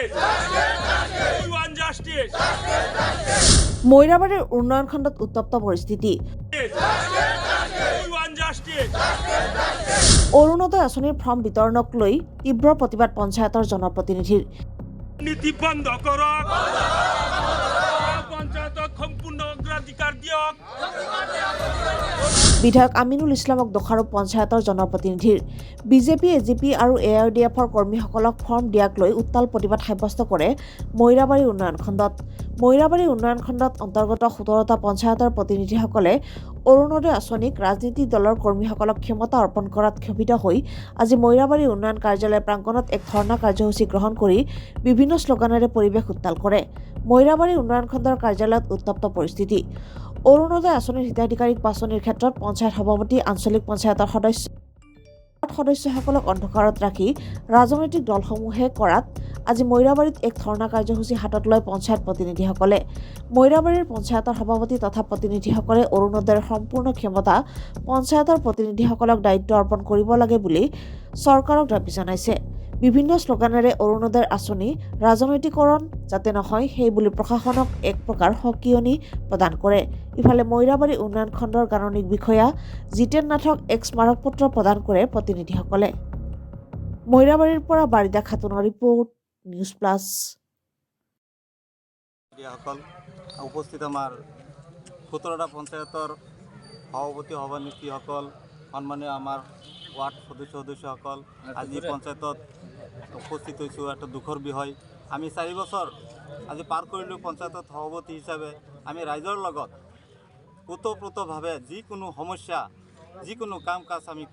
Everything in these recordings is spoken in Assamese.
Justice. We want justice. মৈৰাবাৰীৰ উন্নয়ন খণ্ডত উত্তপ্ত পৰিস্থিতি। We want justice. Orunodoi আঁচনিৰ ফৰ্ম বিতৰণক লৈ তীব্ৰ প্ৰতিবাদ পঞ্চায়তৰ জনপ্ৰতিনিধিৰ। নীতি বন্ধ কৰক। গাঁও পঞ্চায়তক সম্পূৰ্ণ অগ্ৰাধিকাৰ দিয়ক। বিধায়ক আমিনুল ইছলামক দোষাৰোপ পঞ্চায়তৰ জনপ্ৰতিনিধিৰ। বিজেপি, এজিপি আৰু এ I D এফৰ কৰ্মীসকলক ফৰ্ম দিয়াক লৈ উত্তাল প্ৰতিবাদ সাব্যস্ত কৰে মৈৰাবাৰী উন্নয়ন খণ্ডত। মৈৰাবাৰী উন্নয়ন খণ্ডত অন্তৰ্গত 17টা পঞ্চায়তৰ প্ৰতিনিধিসকলে অৰুণোদয় আঁচনিক ৰাজনীতিক দলৰ কৰ্মীসকলক ক্ষমতা অৰ্পণ কৰাত ক্ষোভিত হৈ আজি মৈৰাবাৰী উন্নয়ন কাৰ্যালয় প্ৰাংগণত এক ধৰ্ণা কাৰ্যসূচী গ্ৰহণ কৰি বিভিন্ন শ্লোগানেৰে পৰিৱেশ উত্তাল কৰে। মৈৰাবাৰী উন্নয়ন খণ্ডৰ কাৰ্যালয়ত উত্তপ্ত পৰিস্থিতি। অৰুণোদয় আঁচনিৰ হিতাধিকাৰীক বাছনিৰ ক্ষেত্ৰত পঞ্চায়ত সভাপতি, আঞ্চলিক পঞ্চায়তৰ সদস্য সদস্যসকলক অন্ধকাৰত ৰাখি ৰাজনৈতিক দলসমূহে কৰাত আজি মৈৰাবাৰীত এক ধৰ্ণা কাৰ্যসূচী হাতত লয় পঞ্চায়ত প্ৰতিনিধিসকলে। মৈৰাবাৰীৰ পঞ্চায়তৰ সভাপতি তথা প্ৰতিনিধিসকলে অৰুণোদয়ৰ সম্পূৰ্ণ ক্ষমতা পঞ্চায়তৰ প্ৰতিনিধিসকলক দায়িত্ব অৰ্পণ কৰিব লাগে বুলি চৰকাৰক দাবী জনাইছে। বিভিন্ন শ্লোগানেৰে অৰুণোদয়ৰ আঁচনি ৰাজনৈতিকৰণ যাতে নহয়, সেই বুলি প্ৰশাসনক এক প্ৰকাৰ সকিয়নি প্ৰদান কৰে। ইফালে মৈৰাবাৰী উন্নয়ন খণ্ডৰ গাণনিক বিষয়া জিতেন নাথক এক স্মাৰকপত্ৰ প্ৰদান কৰে প্ৰতিনিধিসকলে। মৈৰাবাৰীৰ পৰা বাৰিদা খাতুনৰ ৰিপৰ্ট, নিউজ প্লাছ। সকল উপস্থিত, আমাৰ 17টা পঞ্চায়তৰ সভাপতি সভানেত্ৰীসকল, সন্মানীয় আমাৰ ৱাৰ্ড সদস্য সদস্যসকল, আজি পঞ্চায়তত উপস্থিত হৈছোঁ। এটা দুখৰ বিষয়, আমি 4 বছৰ আজি পাৰ কৰিলোঁ পঞ্চায়তত সভাপতি হিচাপে। আমি ৰাইজৰ লগত ওতঃপ্ৰোতভাৱে যিকোনো সমস্যা, যিকোনো কাম কাজ আমি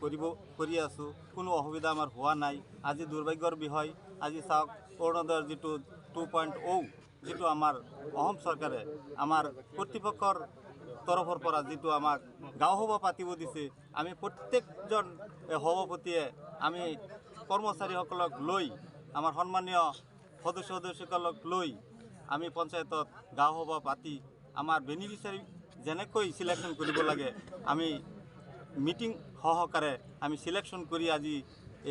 কৰি আছোঁ। কোনো অসুবিধা আমাৰ হোৱা নাই। আজি দুৰ্ভাগ্যৰ বিষয়, আজি চাওক, অৰুণোদয়ৰ যিটো 2.0, যিটো আমাৰ অসম চৰকাৰে আমাৰ কৰ্তৃপক্ষৰ তৰফৰ পৰা যিটো আমাক গাঁও সভা পাতিব দিছে, আমি প্ৰত্যেকজন সভাপতিয়ে আমি কৰ্মচাৰীসকলক লৈ, আমাৰ সন্মানীয় সদস্য সদস্যসকলক লৈ আমি পঞ্চায়তত গাঁও সভা পাতি আমাৰ বেনিফিচিয়াৰী যেনেকৈ চিলেকশ্যন কৰিব লাগে, আমি মিটিং সহকাৰে আমি চিলেকশ্যন কৰি আজি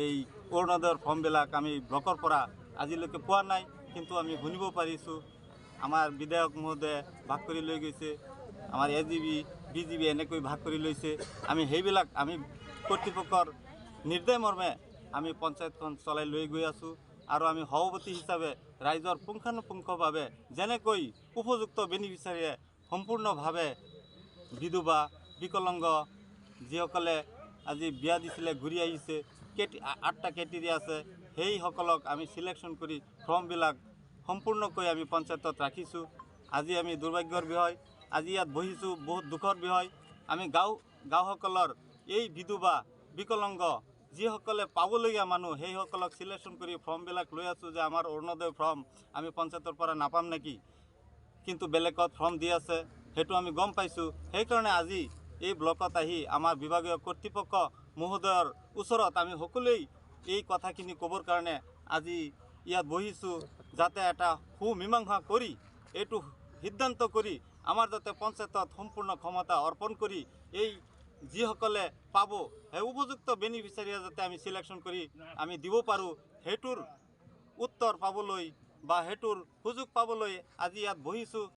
এই অৰুণোদয়ৰ ফৰ্মবিলাক আমি ব্লকৰ পৰা আজিলৈকে পোৱা নাই। কিন্তু আমি শুনিব পাৰিছোঁ, আমাৰ বিধায়ক মহোদয়ে ভাগ কৰি লৈ গৈছে, আমাৰ A G B, B G B এনেকৈ ভাগ কৰি লৈছে। আমি সেইবিলাক আমি কৰ্তৃপক্ষৰ নিৰ্দেশ মৰ্মে আমি পঞ্চায়তখন চলাই লৈ গৈ আছোঁ আৰু আমি সভাপতি হিচাপে ৰাইজৰ পুংখানুপুংখভাৱে যেনেকৈ উপযুক্ত বেনিফিচিয়াৰীয়ে সম্পূৰ্ণভাৱে বিধৱা, বিকলাংগ, যিসকলে আজি বিয়া দিছিলে, ঘূৰি আহিছে, আঠটা ক্ৰাইটেৰিয়া আছে, সেইসকলক আমি চিলেকশ্যন কৰি ফৰ্মবিলাক সম্পূৰ্ণকৈ আমি পঞ্চায়তত ৰাখিছোঁ। আজি আমি দুৰ্ভাগ্যৰ বিষয়, আজি ইয়াত বহিছোঁ, বহুত দুখৰ বিষয়। আমি গাঁওসকলৰ এই বিধৱা, বিকলাংগ, যিসকলে পাবলগীয়া মানুহ, সেইসকলক চিলেকশ্যন কৰি ফৰ্মবিলাক লৈ আছোঁ যে আমাৰ অৰুণোদয় ফৰ্ম আমি পঞ্চায়তৰ পৰা নাপাম নেকি? কিন্তু বেলেগত ফৰ্ম দি আছে, সেইটো আমি গম পাইছোঁ। সেইকাৰণে আজি এই ব্লকত আহি আমাৰ বিভাগীয় কৰ্তৃপক্ষ মহোদয়ৰ ওচৰত আমি সকলোৱেই এই কথাখিনি ক'বৰ কাৰণে আজি ইয়াত বহিছোঁ, যাতে এটা সুমীমাংসা কৰি, এইটো সিদ্ধান্ত কৰি আমাৰ যাতে পঞ্চায়তত সম্পূৰ্ণ ক্ষমতা অৰ্পণ কৰি এই যিসকলে পাব, সেই উপযুক্ত বেনিফিচিয়াৰীয়ে যাতে আমি চিলেকশ্যন কৰি আমি দিব পাৰোঁ, সেইটোৰ উত্তৰ পাবলৈ বা সেইটোৰ সুযোগ পাবলৈ আজি ইয়াত বহিছোঁ।